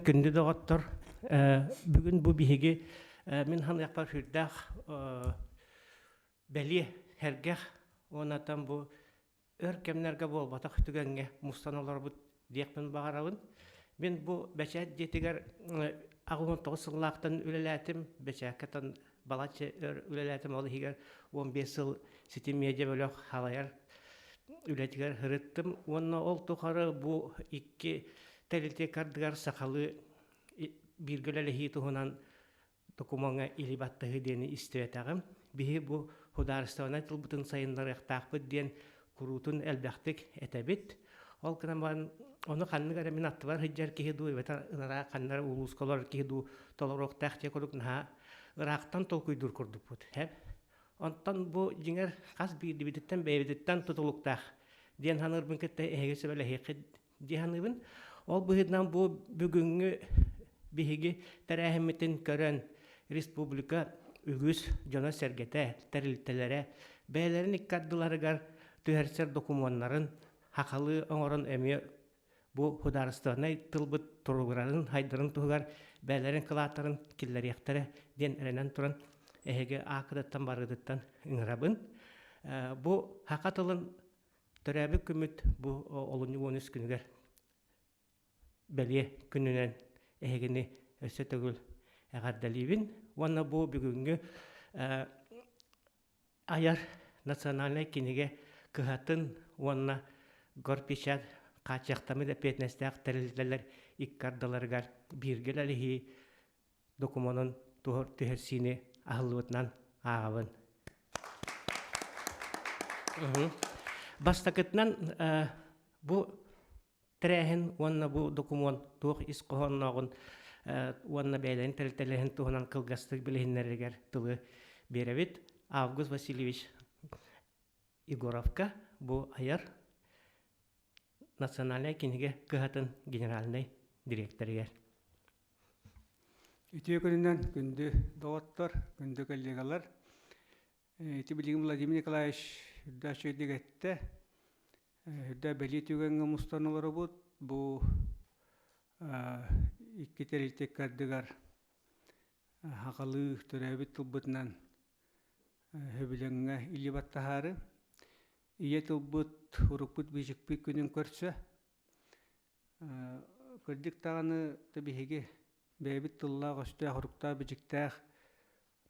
Күндү доҕоттор, бүгүн бу биһиги мин ханыахпар сүрдээх бэлиэ, сэргэх уонна бу өр кэмнэргэ буолбатах түгэҥҥэ мустан олоробут диэхпин баҕарабын. Мин бу бэчээт дьиэтигэр 89 сыллаахтан үлэлээтим. Бэчээккэ балачча өр үлэлээтим. Ол иһигэр 15 сыл ситим медиа бөлөх халайар үлэтигэр сырыттым. Уонна ол тухары бу икки тэрилтэ ардыгар сахалыы бииргэ үлэлэһии туһунан докумуоҥҥа илии баттаһыы диэни истибэтэҕим. Биһи бу судаарыстыбаннай тылбытын сайыннарыахтаахпыт диэн куруутун элбэхтик этэбит. Ол гынан баран ону ханнык эрэ мин аттыбар сылдьар киһи дуу эбэтэр ынараа ханна эрэ улууска олорор киһи дуу толоруохтаах дьиэ курдук наһаа ыраахтан толкуйдуур курдукпут. Онтон бу дьиҥэр хас биирдибититтэн бэйэбититтэн тутулуктаах диэн саныырбын кытта эһиги сүбэлэһиэххит дии саныыбын. Ол быһыытынан бу бүгүҥҥү биһиги тэрээһиммитин көрөн республика үгүс дьоно-сэргэтэ, тэрилтэлэрэ бэйэлэрин икки ардыларыгар түһэрсэр докумуоннарын хахалыы оҥорон эмиэ бу судаарыстыбаннай тылбыт туругурарын, хайдарын туһугар бэйэлэрин кылааттарын киллэриэхтэрэ диэн эрэнэн туран эһиги ааккытыттан барыытыттан ыҥырабын. Бу саха тылын Төрөөбүт күммүт бу олунньу 13 күнүгэр бэлиэ күнүнэн эһигини өссө төгүл эҕэрдэлиибин уонна бу бүгүҥҥү айар национальнай кинигэ кыһатын уонна горпечать хааччахтаммыт эппиэтинэстээх тэрилтэлэр икки ардыларыгар бииргэ үлэлэһии докумуонун түһэрсиини аһыллыбытынан ааҕабын. Бастакытынан бу тэрээһин уонна бу докумуон туох ис хоһооннооҕун уонна бэйэлэрин тэрилтэлэрин туһунан кылгастык билиһиннэрэригэр тылы биэрэбит. Август Васильевич Егоровка бу айар национальнай кинигэ кыһатын генеральнай дириэктэригэр. Үтүө күнүнэн күндү доҕоттор, күндү коллегалар. Ити билигин Владимир Николаевич үрдэ үчүгэйдик эттэ. Үрдэ бэлиэ түгэҥҥэ мустан олоробут. Бу икки тэрилтэ ардыгар сахалыы төрөөбүт тылбытынан сөбүлэҥҥэ илии баттаһаары ийэ тылбыт урукпут бичикпит күнүн көрсө Кырдьык даҕаны да биһиги бэйэбит тыллаах-өстөөх, уруктаах-бичиктээх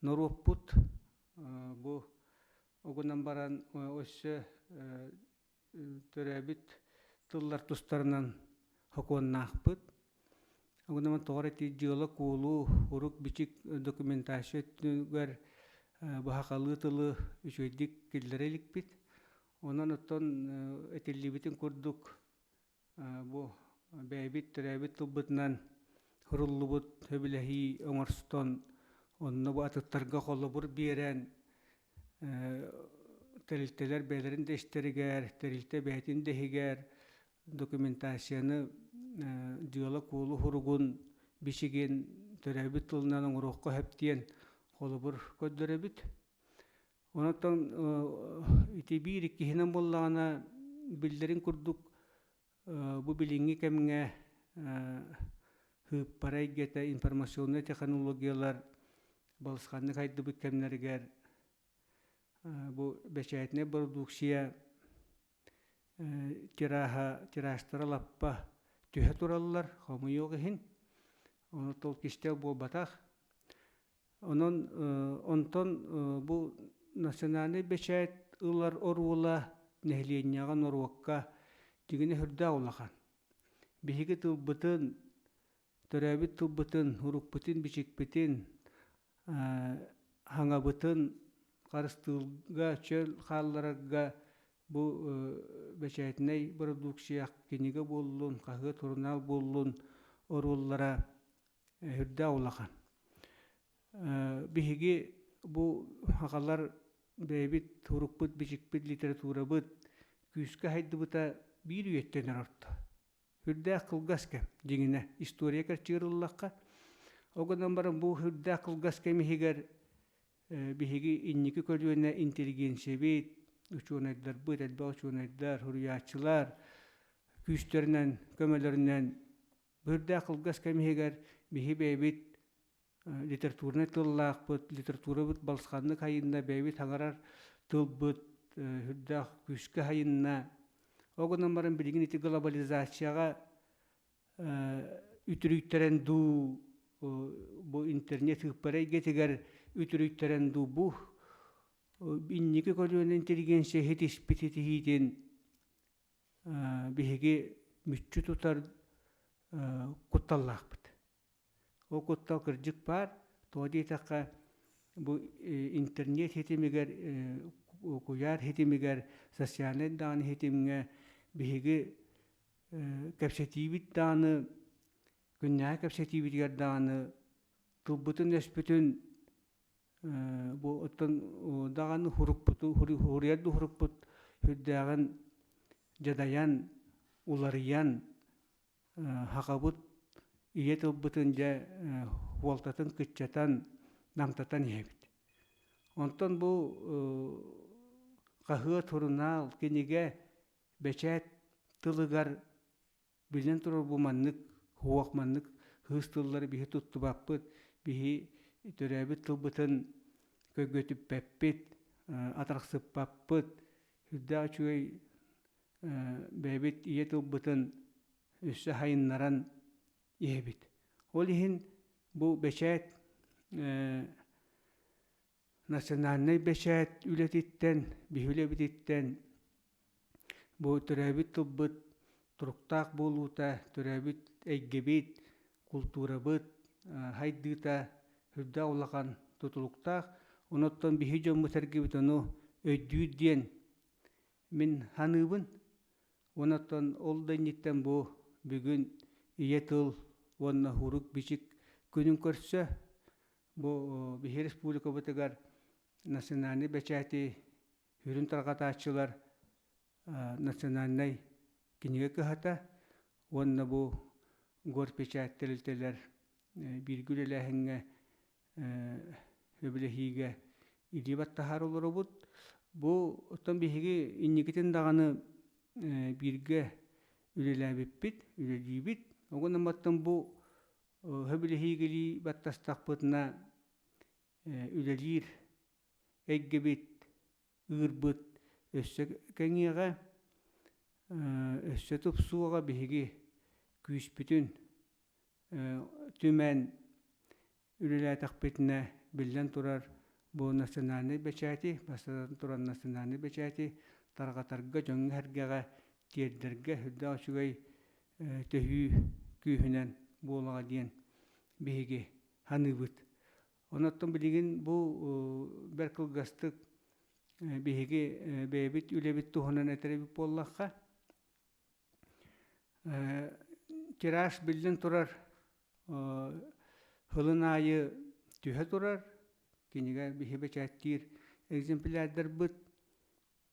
норуоппут бу угунан баран өссө төрөөбүт тыллар тустарынан сокуоннаахпыт. Угунан тоҕо эрэ ити дьыала-куолу, урук-бичик документация өттүгэр быһахалыы тылы үчүгэйдик киллэрэ иликпит. Онон оттон этиллибитин курдук Бу бэйэбит төрөөбүт тылбытынан суруллубут сөбүлэһии оҥорстон, онно бу атыттарга холобур биэрэн, тэрилтэлэр бэйэлэрин да истэригэр, тэрилтэ бэйэтин да иһигэр документацияны дьыала-куолу суругун, бичигин төрөөбүт тылынан оҥоруохха сөп диэн холобур көрдөрөбүт. Онтон ити биир иккиһинэн буоллаҕына, биллэрин курдук, бу билиҥҥи кэмҥэ сыыппара эйгэтэ, информационнай технологиялар балысханнык сайдыбыт кэмнэригэр бу бэчээтинэй бородууксуйа тираһа, тиражтара лаппа түһэ тураллар, хомойуох иһин. Ону ол кистэл буолбатах. Онон онтон бу национальнай бэчээт ылар оруола нэһилиэнньэҕэ, норуокка дьиҥинэ сүрдээх улахан. Биһиги тылбытын, төрөөбүт тылбытын, урукпутун-бичикпитин, хаҥабытын харыстыырга, чөл хаалларарга бу бэчээтинэй бородууксуйа кинигэ буоллун, хаһыат, сурунаал буоллун оруоллара Үрдээх улахан. Биһиги бу аҕалар бэйэбит урукпут бичикпит литературабыт күүскэ сайдыбыта биир үйэттэн орто. Үрдээх кылгас кэм, дьиҥинэ, история кэрчигэр ыллахха. Ол гынан баран бу үрдээх кылгас кэм иһигэр биһиги инники көлүөнэ интеллигенциябит, учуонайдарбыт, элбэх учуонайдар, суруйааччылар күүстэринэн, көмөлөрүнэн. Бу үрдээх кылгас кэм иһигэр биһи бэйэбит литературнай тыллаахпыт, литературабыт балысханнык хайынна, бэйэбит хаҥарар тылбыт үрдээх күүскэ хайынна. Ол гынан баран билигин ити глобализацияҕа үтүрүйтэрэн дуу, бу интернет ыыппара эйгэтигэр үтүрүйтэрэн дуу, бу инники көлүөнэ интеллигенция иһитиспит итиһиитин биһиги мүччү тутар кутталлаахпыт. Ол куттал кырдьык баар. Тоҕо диэтэххэ, бу интернет ситимигэр, куйаар ситимигэр, социальнай даҕаны ситимҥэ биһиги кэпсэтиибит даҕаны, күннээҕи кэпсэтиибитигэр даҕаны тылбытын-өспүтүн бу оттон даҕаны хурукпуту хуруйар да хурукпут сүрдээҕин дьадайан, уларыйан Хахабыт ийэ тылбытын дьэ уолтатын кыччатан, намтатан иһэбит. Онтон бу хаһыат, сурунаал, кинигэ, бэчээт тылыгар биллэн турар бу маннык уох маннык хыыс тыллары биһи туттубаппыт, биһи төрөөбүт тылбытын көйгөтүппэппит, атарахсыппаппыт, сүрдээх үчүгэй бэйэбит ийэ тылбытын өссө сайыннаран иһэбит. Ол иһин бу бэчээт национальнай бэчээт үлэтиттэн, биһи үлэбититтэн бу төрөөбүт тылбыт туруктаах буолуута, төрөөбүт эйгэбит, култуурабыт хайдыыта сүрдээх улахан тутулуктаах. Онон биһи дьоммут-сэргэбит ону өйдүүр диэн Мин саныыбын, онон ол да инниттэн бу бүгүн ийэ тыл уонна урук-бичик күнүн көрсө бу биһи республикабытыгар национальнай бэчээти сүрүн тарҕатааччылар национальнай кинигэ кыһата уонна бу горпечать тэрилтэлэр бииргэ үлэлээһиҥҥэ сөбүлэһиигэ илии баттаһар олоробут. Бу оттон биһиги инникитин даҕаны бииргэ үлэлээбиппит, үлэлиибит. Оҕон оттон бу сөбүлэһиигэ илии баттастахпытына үлэлиир эйгэбит ыырбыт өссө кэҥиэҕэ, өссө тупсуоҕа биһиги күүспүтүн түмэн үлэлээтэхпитинэ, биллэн турар, бу национальнай бэчээти, бастатан туран национальнай бэчээти тарҕатарга, дьоҥҥо-сэргэҕэ тиэрдэргэ сүрдээх үчүгэй төһүү күүһүнэн буолаҕа диэн биһиги саныыбыт. Онон билигин бу бэрт кылгастык биһиги бэйэбит үлэбит туһунан этэр эбит буоллахха, Тираж биллэн турар сылын аайы түһэ турар, кинигэ биһи бэчээттиир экземплярдарбыт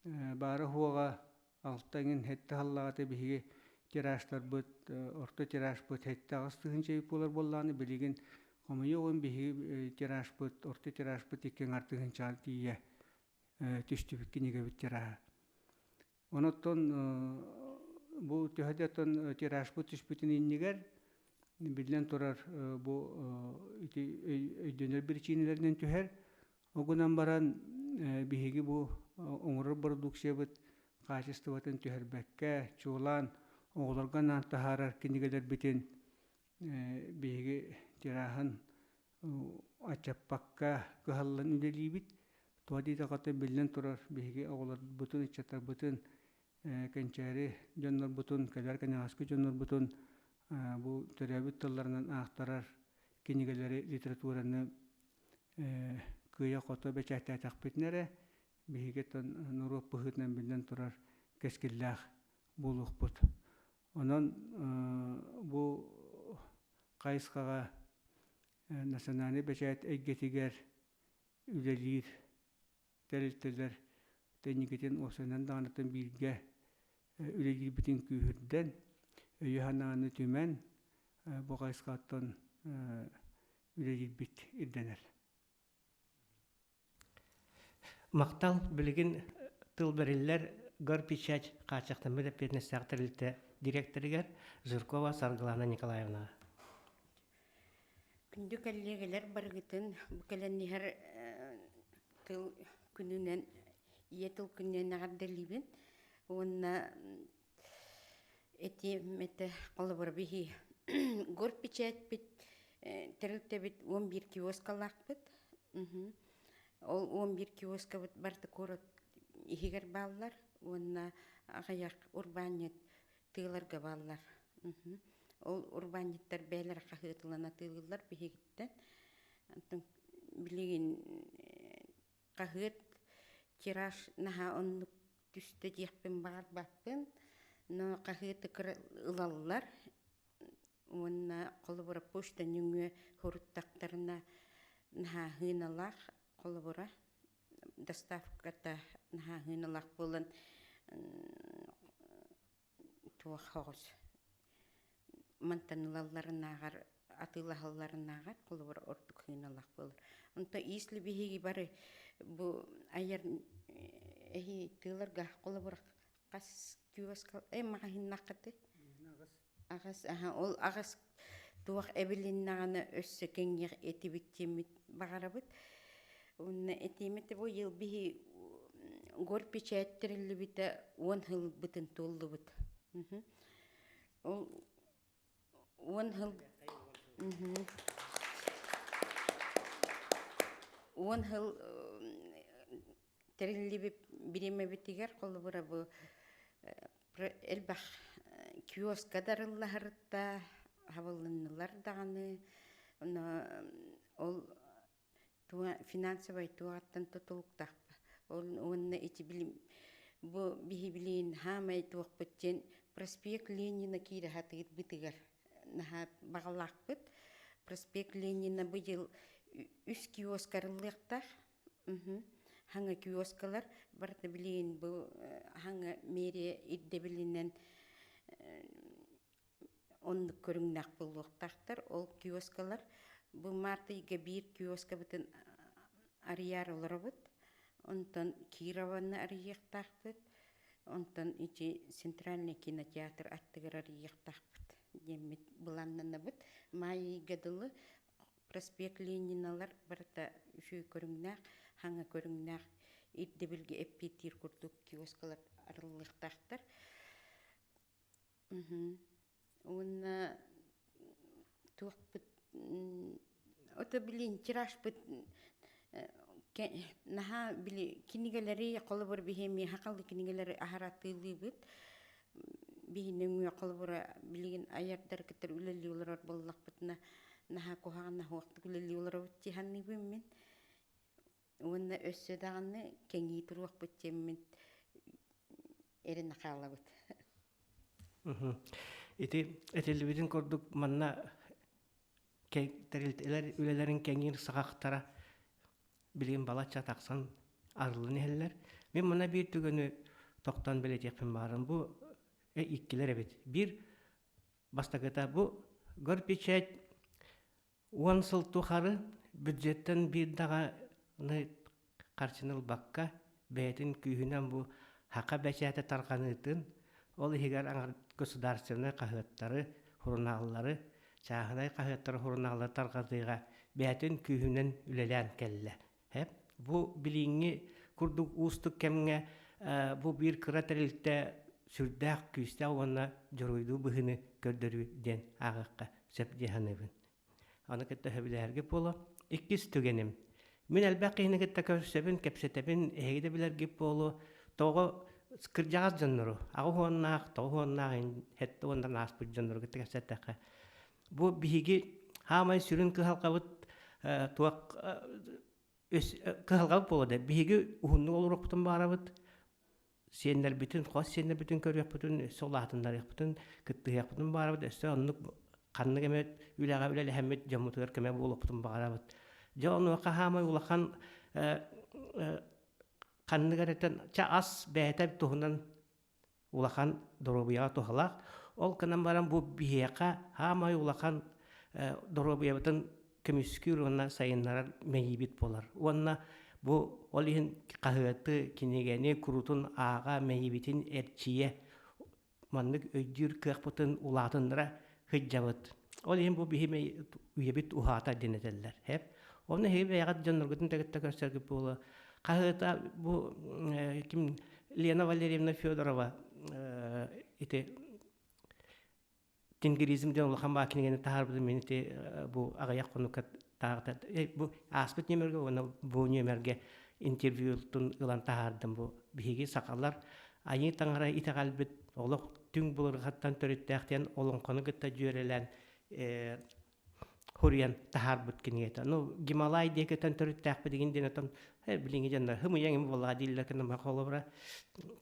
баара-суоҕа алта эҥин сэттэ сыллааҕыта биһиги тиражтарбыт орто тиражпыт 7-8 тыһыынча эбит буолар буоллаҕына билигин хомойуох иһин биһиги тиражпыт орто тиражпыт икки аҥар тыһыынчаҕа тиийэ түстүбүт кинигэбит тираһа. Онон бу төһө да оттон тиражпыт түспүтүн иннигэр биллэн турар бу ити өйдөнөр биричиинэлэринэн түһэр. Ол гынан баран биһиги бу оҥорор бородууксуйабыт хаачыстыбатын түһэрбэккэ, чуолаан оҕолорго анаан таһаарар кинигэлэрбитин биһиги тираһын аччаппакка кыһаллан үлэлиибит. Туох диэтэххэ биллэн турар, биһиги оҕолорбутун, ыччаттарбытын, кэнчээри дьоннорбутун, кэлэр кэнэҕэски дьоннорбутун бу төрөөбүт тылларынан аахтарар кинигэлэри, литератураны кыайа-хото бэчээттээтэхпитинэ эрэ, биһиги норуот быһыытынан биллэн турар кэскиллээх буолуохпут. Онон бу хайысхаҕа национальнай бэчээт эйгэтигэр үлэлиир тэрилтэлэр тэнникитин уопсайынан даҕанытын бииргэ үлэлиирбитин күүһүрдэн, өйү-санааны түмэн бу хайысхаттан үлэлиирбит ирдэнэр. Махтал билигин тыл бэриллэр Горпечать хааччахтаммыт эппиэтинэстээх тэрилтэ дириэктэригэр Жиркова Саргылана Николаевнаҕа. Күндү кэллиэгэлэр барыгытын бу кэлэн иһэр тыл күнүнэн ийэ тыл күнүнэн эҕэрдэлиибин уонна этиэм этэ холобура биһи горпечатьпит тэрилтэбит 11 киоскалаахпыт. Ол 11 киоскабыт барыта куорат иһигэр бааллар уонна аҕыйах урбаанньыт тыаларга бааллар. Ол урбаанньыттар бэйэлэрэ хаһыатылан атыылыыллар биһигиттэн. Онтон билигин хаһыат тираж наһаа оннук түстэ диэхпин баҕарбаппын. Но хаһыаты ылаллар уонна холобура почта нөҥүө суруттахтарына наһаа сыаналаах холобура доставката наһаа сыаналаах буолан туох соҕус мантан ылалларынааҕар атыылаһалларынааҕар холобура ордук сыаналаах буолар. Онто если биһиги бары бу айар эһи тыыларга холобура хас киоска э маҕаһыыннаххыты аҕас аха ол аҕас туох эбилиннэҕинэ өссө кэҥиэх этибит диэммит баҕарабыт. Уонна этиэмит бу йыл биһи горпечать тэриллибитэ 10 сылбытын туоллубут. Ол 10 сыл 10 сыл тэриллибит бириэмэбитигэр холобура бу элбэх киоска дарыллаһарытта хабыллыннылар даҕаны ол финансовай туоҕаттан тутулуктаахпа ол уонна ити билим бу биһи билиин хаамай туохпут диэн проспект Ленина киирэ сатыырбытыгар наһаа баҕалаахпыт. Проспект Ленина быйыл үс киоска арыллыахтаах. Хаҥа киоскалар барыта билигин бу хаҥа мэрия ирдэбилинэн оннук көрүҥнээх буолуохтаахтар. Ол киоскалар бу март ыйга биир киоскабытын арыйаар олоробут. Онтон Кированы арыйыахтаахпыт. Онтон ити центральный кинотеатр аттыгар арыйыахтаахпыт диэммит былааннанабыт. Маай ыйга дылы проспект Лениналар барыта үчүгэй көрүҥнээх, хаҥа көрүҥнээх ирдэбилгэ эппиэттиир курдук киоскалар арыллыахтаахтар. Уонна туохпут ото билин тиражпыт наһаа били кинигэлэри холобур биһи миэхэ халы кинигэлэри аһара атыылыыбыт. Биһи нөҥүө холобура билигин айардар кытары үлэлии олорор буоллахпытына наһаа куһаҕан наһуохтук үлэлии олоробут дии саныыбын мин. Уонна өссө даҕаны кэҥии туруохпут диэммин эрэнэ хаалабыт. Ити этиллибитин курдук манна тэрилтэлэр үлэлэрин кэҥиир саҕахтара билигин балачча тахсан арыллан иһэллэр. Мин манна биир түгэни тохтоон бэлиэтиэхпин баҕарабын. Бу иккилэр эбит. Биир бастакыта бу горпечать 10 сыл тухары бюджеттэн биир даҕаны харчыны ылбакка, бэйэтин күүһүнэн бу саха бэчээтэ тарҕаныытын, ол иһигэр аҥар государственнай хаһыаттары, сурунааллары, чааһынай хаһыаттары, сурунааллары тарҕатыыга бэйэтин күүһүнэн үлэлээн кэллэ. Бу билиҥҥи курдук уустук кэмҥэ бу биир кыра тэрилтэ сүрдээх күүстээх уонна дьоруойдуу быһыыны көрдөрүү диэн ааҕыахха сөп дии саныыбын. Аны кытта сөбүлэһэргэ буолуо. Иккис түгэним. Мин элбэх киһини кытта көрсөбүн, кэпсэтэбин, эһиги да билэргит буолуо. Тоҕо кырдьаҕас дьоннору, 80-наах, 90-наах, сэттэ уоннан ааспыт дьоннору кытта кэпсэттэххэ, бу биһиги хаамай сүрүн кыһалҕабыт туох кыһалҕабыт буолуо да биһиги уһуннук олоруохпутун баҕарабыт сиэннэрбитин, хос сиэннэрбитин көрүөхпүтүн, өссө улаатыннарыахпытын, кыттыһыахпытын баҕарабыт, өссө оннук ханнык эмэ үлэҕэ үлэлэһэммит дьоммутугар көмө буолуохпутун баҕарабыт. Дьэ онуоха хаамай улахан ханнык эрэтэн ча ас бэйэтэ туһунан улахан доруобуйаҕа туһалаах. Ол гынан баран бу биһиэхэ хаамай улахан доруобуйабытын көмүскүүр уонна сайыннарар мэйиибит буолар. Уонна бу ол иһин хаһыаты, кинигэни куруутун ааҕа мэйиибитин эрчийэ, маннык өйдүүр кыахпытын улаатыннара сылдьабыт. Ол иһин бу биһи үйэбит уһаата диэн этэллэр. Хэп. Онно эһиги бэйэҕит дьонноргутун да кытта көрсөргүт буолуо. Хаһыата бу ким Лена Валерьевна Федорова ити Тенгризм диэн улахан баа кинигэни таһаарбытым мин ити бу аҕыйах хонукка тааҕыта бу ааспыт нүөмэргэ уонна бу нүөмэргэ интервьютун ылан таһаардым бу биһиги сахалар айыы таҥара итэҕэлбит олох түҥ былыргаттан төрүттээх диэн олоҥхону кытта дьүөрэлээн хуруйан таһаарбыт кинигэтэ. Ну, Гималай диэкиттэн төрүттээхпит игин диэн отон билиҥҥи дьоннор хымыйаҥ им буоллаҕа дииллэр гына холобура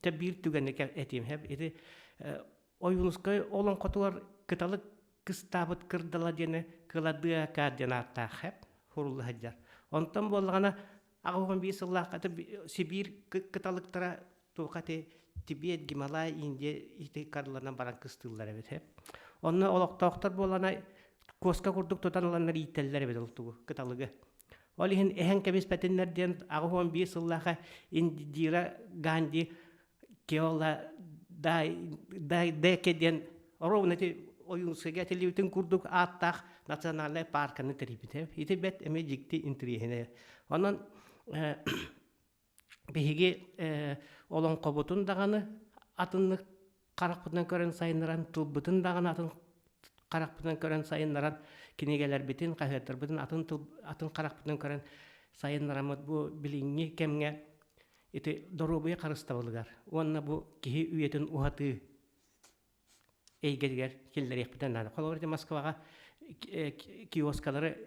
те биир түгэни этиим ити Ойуунускай олоҥхотугар кыталык кыстаабыт кырдала диэни кыладыака диэн ааттаах хэп хурулла сылдьар. Онтон буоллаҕына 81 сыллаахха Сибиир кыталыктара туоха ити Тибет, Гималай, Индия ити карланан баран кыстыыллар эбит. Онно олохтоохтор буолана куоска курдук тутан ыланнар ииттэллэр эбит ол тугу кыталыгы. Ол иһин эһэн кэбиспэтиннэр диэн 81 сыллааха Индира Ганди Кеола Дай диэн ровно ити Ойуунскайга этиллибитин курдук ааттаах национальнай паарканы тэрийбитэ. Ити бэт эмиэ дьикти интэриэһинэй. Онон биһиги олоҥхобутун даҕаны атыннык харахпытынан көрөн сайыннаран, тылбытын даҕаны атын харахпытынан көрөн сайыннаран, кинигэлэрбитин, хаһыаттарбытын атын тыл атын харахпытынан көрөн сайыннараммыт бу билиҥҥи кэмҥэ ити доруобуйа харыстабылыгар уонна бу киһи үйэтин уһатыы эйгэтигэр киллэриэхпитин наада. Холобур, ити Москваҕа киоскалары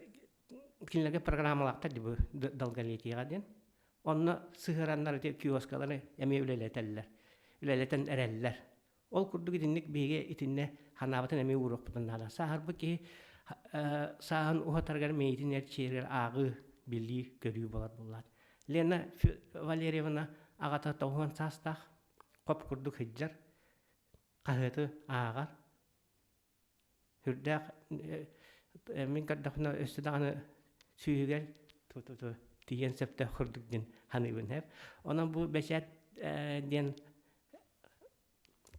кинилэргэ программалаахтар дии бу долголетиеҕа диэн. Онно сыһыараннар ити киоскалары эмиэ үлэлэтэллэр, үлэлэтэн эрэллэр. Ол курдук итинник биһиги итиннэ ханаабытын эмиэ ууруохпутун наада. Сааһырбыт киһи сааһын уһатарыгар мэйиитин эрчийэригэр ааҕыы, билии, көрүү буолар буоллаат. Лена Валерьевна аҕата 90 саастаах, хоп курдук сылдьар, хаһыаты ааҕар. Сүрдээх мин көрдөхпүнэ өссө даҕаны сүүһүгэр тиийэн сөптөөх курдук диэн саныыбын һэп. Онон бу бэчээт диэн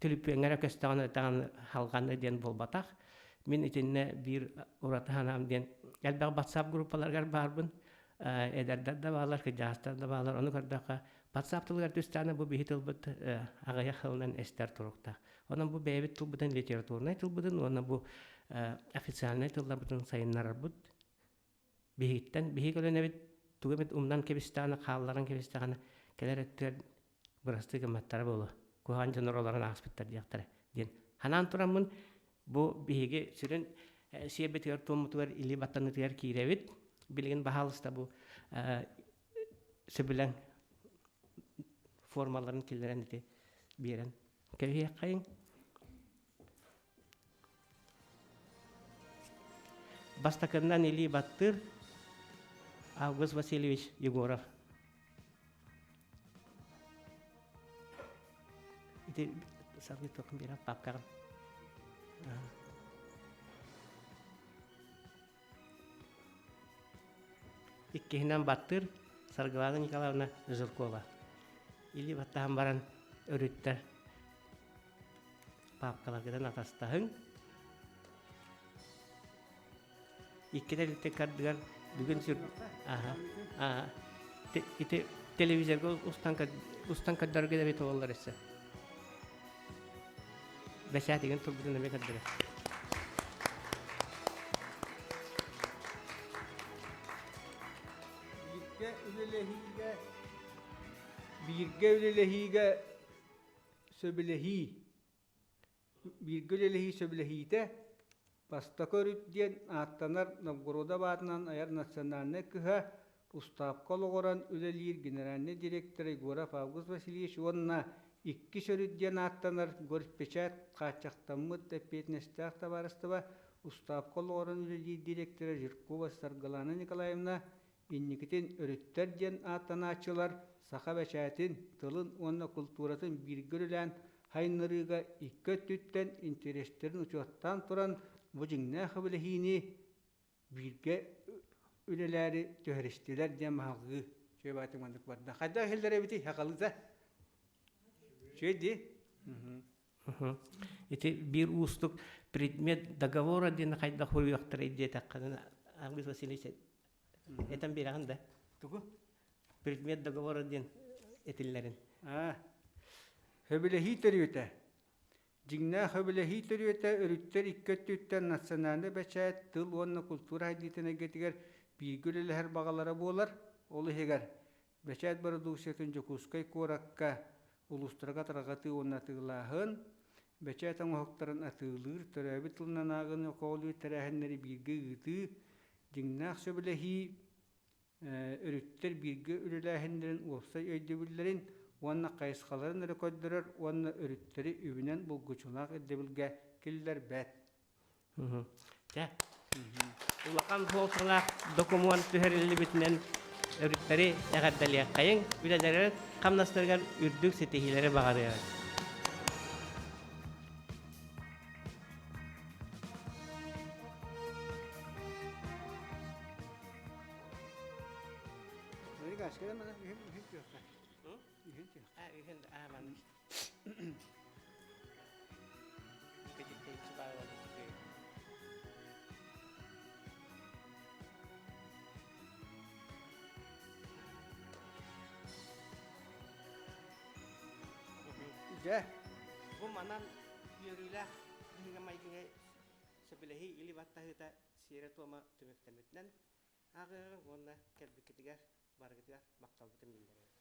түлүпүөҥҥэ эрэ көстөҕүнэ даҕаны халҕаны диэн буолбатах. Мин итиннэ биир ураты санаам диэн элбэх WhatsApp группаларыгар баарбын. Эдэрдэр да бааллар, кырдьаҕастар да бааллар. Ону көрдөххө, WhatsApp тылыгар түстэҕинэ бу биһи тылбыт аҕыйах сылынан эстэр туруктаах. Онон бу бэйэбит тылбытын литературнай тылбытын уонна бу официальнай тылларбытын сайыннарарбыт биһигиттэн биһиги көлүөнэбит тугу эмит умнан кэбистэҕинэ, хаалларан кэбистэҕинэ кэлэр өттүгэр бырастыы гымматтара буолуо, куһаҕан дьоннор олорон ааспыттар диэхтэрэ диэн санаан тураммын бу биһиги сүрүн сиэрбитигэр туоммутугар илии баттаныытыгар киирэбит. Билигин баһаалыста бу сөбүлэҥ формаларын киллэрэн ити биэрэн кэбиһиэххэйиҥ. Бастакыннан илии баттыыр Август Васильевич Егоров. Ити салгыы туоххун биэрэн папкаҕын. Иккиһинэн баттыыр Саргылана Николаевна Жиркова. Илии баттаһан баран өрүттэр паапкаларгытын атастаһыҥ. Икки тэрилтэ кардыгар бүгүн сүр аха аа ити телевизорга устан устан көрдөргө да эбит буоллар өссө. Бэчээтигин турбутун эмиэ көрдөрөр. Бииргэ үлэлэһиигэ бииргэ үлэлэһиигэ сөбүлэһии Бииргэ үлэлэһии сөбүлэһиитэ бастакы өрүт диэн ааттанар Новгородов аатынан айар национальнай кыһа устаапка олоҕуран үлэлиир генеральнай директора Егоров Август Васильевич уонна иккис өрүт диэн ааттанар Горпечать хааччахтаммыт эппиэтинэстээх табаарыстыба устаапка олоҕуран үлэлиир директора Жиркова Саргылана Николаевна Инникитин өрүттэр диэн ааттанааччылар саха бэчээтин, тылын уонна култууратын бииргэ үлэлээн сайыннарыыга икки өттүттэн интэриэстэрин учуоттаан туран бу дьиҥнээх сөбүлэһиини бииргэ үлэлээри түһэристилэр диэн маһалгыы үчүгэй баҕайытык маннык барда. Хайдах иһиллэр эбитий сахалыыта? Үчүгэй дии? Ити биир уустук предмет договора диэн хайдах суруйуохтарай диэтэххинэ, Аргыс Васильевич этэн биэрэҕин да? Тугу? Предмет договора диэн этиллэрин. Аа, сөбүлэһии төрүөтэ. Дьиҥнээх сөбүлэһии төрүөтэ өрүттэр икки өттүттэн национальнай бэчээт, тыл уонна култуура сайдыытын эйгэтигэр бииргэ үлэлэһэр баҕалара буолар. Ол иһигэр бэчээт бородууксуйатын Дьокуускай куоракка улуустарга тарҕатыы уонна атыылааһын, бэчээт оҥоһуктарын атыылыыр, төрөөбүт тылынан ааҕыыны көҕүлүүр тэрээһиннэри бииргэ ыытыы, дьиҥнээх сөбүлэһии өрүттэр бииргэ үлэлээһиннэрин уопсай өйдөбүллэрин уонна хайысхаларын эрэ көрдөрөр уонна өрүттэри үбүнэн булгуччулаах ирдэбилгэ киллэрбэт. Дьэ, улахан суолталаах докумуон түһэриллибитинэн өрүттэри эҕэрдэлиэххэйиҥ, үлэлэригэр хамнастарыгар үрдүк ситиһиилэри баҕарыаҕыҥ. Дьэ. Бу манан үөрүүлээх быһыыга-майгыга сөбүлэһии или баттаһыыта сиэрэ-туома түмүктэммитинэн ааҕыаҕыҥ уонна кэлбиккитигэр барыгытыгар махталбытын биллэрэбит.